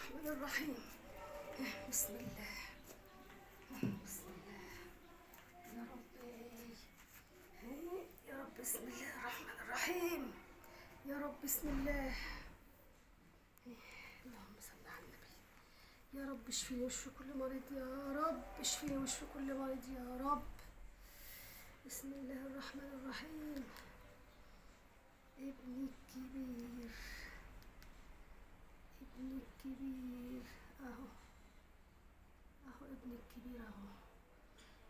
الرحمن الرحيم. بسم الله، بسم الله، يا ربي، يا رب، بسم الله الرحمن الرحيم، يا رب، بسم الله، اللهم صل على النبي. يا رب اشفيني واشفي كل مريض، يا رب اشفيني واشفي كل مريض يا رب. بسم الله الرحمن الرحيم. ابني الكبير، ابني الكبير اهو، اهو ابني الكبير اهو،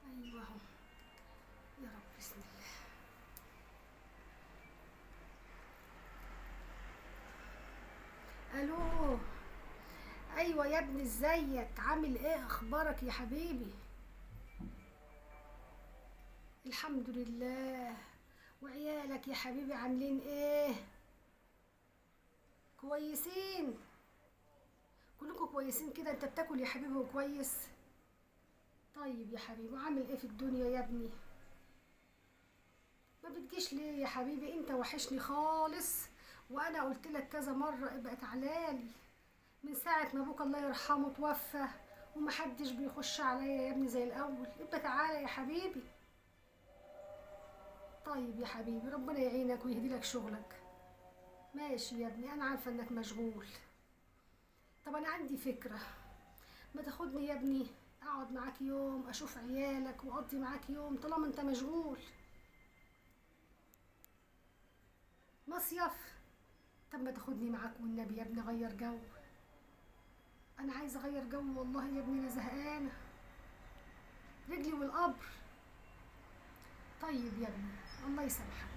ايوه اهو، يا رب، بسم الله. الو، ايوه يا ابني، ازيك؟ عامل ايه؟ اخبارك يا حبيبي؟ الحمد لله. وعيالك يا حبيبي عاملين ايه؟ كويسين؟ كلكم كويسين كده؟ انت بتاكل يا حبيبي وكويس؟ طيب يا حبيبي، وعامل ايه في الدنيا يا ابني؟ ما بتجيش ليه يا حبيبي؟ انت وحشني خالص، وانا قلت لك كذا مرة ابقى تعالالي. من ساعة ما ابوك الله يرحمه توفى ومحدش بيخش عليا يا ابني زي الاول. ابقى تعالى يا حبيبي. طيب يا حبيبي، ربنا يعينك ويهدي لك شغلك. ماشي يا ابني، انا عارفة انك مشغول. طب انا عندي فكرة، ما تاخدني يا ابني اقعد معاك يوم، اشوف عيالك واقضي معاك يوم طالما انت مشغول. مصيف؟ طب ما تاخدني معاك والنبي يا ابني، غير جو. انا عايزه اغير جو والله يا ابني، انا زهقانه، رجلي والقبر. طيب يا ابني، الله يسامحك.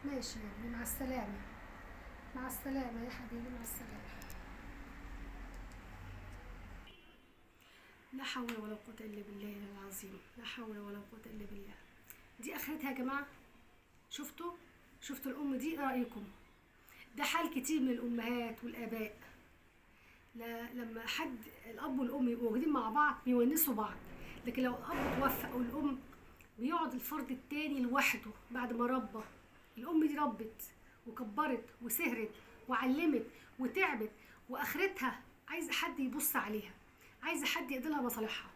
ماشي يا ابني، مع السلامة، مع السلامة يا حبيبي، مع السلامة. لا حول ولا قوة الا بالله العظيم، لا حول ولا قوة الا بالله. دي اخرتها يا جماعة. شفتوا؟ شفتوا الام دي؟ ايه رايكم؟ ده حال كتير من الامهات والاباء. لا، لما حد الاب والام يبقوا موجودين مع بعض بيونسوا بعض، لكن لو الاب توفى او الام بيقعد الفرد التاني لوحده بعد ما ربى. الام دي ربت وكبرت وسهرت وعلمت وتعبت، واخرتها عايزه حد يبص عليها، عايزه حد يقضي لها مصالحها.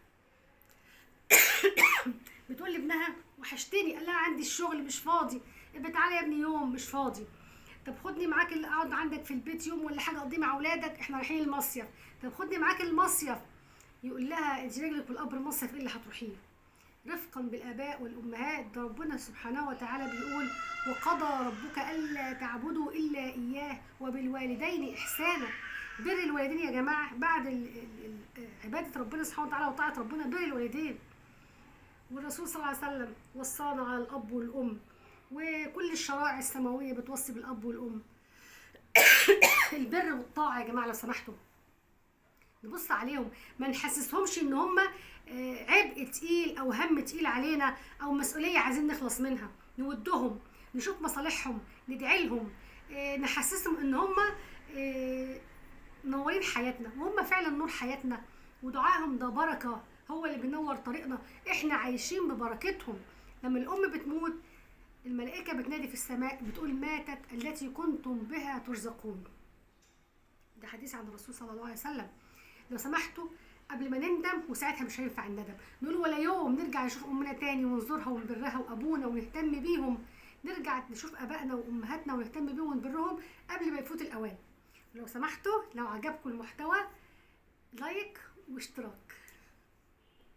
بتقول لابنها وحشتني، قال لها عندي الشغل مش فاضي. ابقى تعالى يا ابني يوم، مش فاضي. طب خدني معاك، اللي اقعد عندك في البيت يوم ولا حاجة اقضيه مع اولادك، احنا رايحين المصيف. طب خدني معاك المصيف. يقول لها انت رجلك والقبر مصيف ايه اللي هتروحيه؟ رفقا بالاباء والامهات. ده ربنا سبحانه وتعالى بيقول وقضى ربك الا تعبدوا الا اياه وبالوالدين احسانا. بر الوالدين يا جماعة بعد عباده ربنا سبحانه وتعالى وطاعة ربنا، بر الوالدين. والرسول صلى الله عليه وسلم وصانا على الاب والام، وكل الشرائع السماوية بتوصي بالاب والام. البر والطاعة يا جماعة لو سمحتوا، نبص عليهم، ما نحسسهمش ان هم عبء تقيل او هم تقيل علينا او مسؤولية عايزين نخلص منها. نودهم، نشوف مصالحهم، ندعي لهم، نحسسهم ان هم منورين حياتنا، وهم فعلا نور حياتنا، ودعائهم ده بركة، هو اللي بينور طريقنا، احنا عايشين ببركتهم. لما الام بتموت الملائكة بتنادي في السماء بتقول ماتت التي كنتم بها ترزقون. ده حديث عن الرسول صلى الله عليه وسلم. لو سمحتوا قبل ما نندم، وساعتها مش هينفع الندم، نقول ولا يوم نرجع نشوف امنا تاني ونزورها ونبرها وابونا ونهتم بيهم، نرجع نشوف ابائنا وامهاتنا ونهتم بيهم ونبرهم قبل ما يفوت الاوان. لو سمحتوا لو عجبكم المحتوى لايك واشتراك.